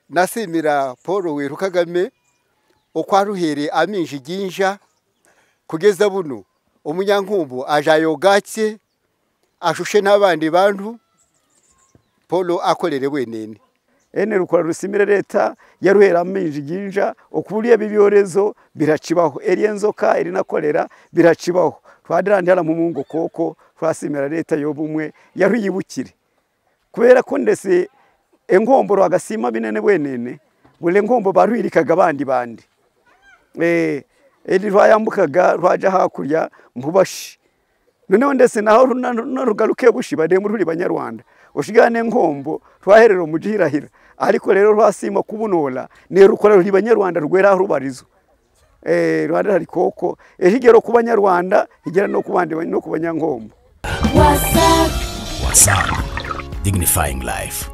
Nasimira Paul Weru Kagame okwaruhere aminji ginja kugeza buno omunyankumbu ajayogatse ashushe n'abandi bantu Paul akorere wenene. Ene rukora rusimire leta yaruhera aminji ginja okubuliye bibyorezo biracibaho eri enzoka eri nakolera biracibaho twadirandira mu mungo koko twasimira leta yobumwe yaruyibukire kubera ko ndese engomboro agasima binene bwenene bule ngombo baruhirikaga bandi bandi eri rwayambukaga rwaja hakurya mbubashi noneho ndese naho rugaruke bushi bade muri banyarwanda oshigane nkombo twaherero mujirahira ariko rero rwasima kubunola ne rukora ruri banyarwanda rwera rubarizo Rwanda hari koko ehigero ku banyarwanda higera no kubandi no ku banyankombo. WASAC, dignifying life.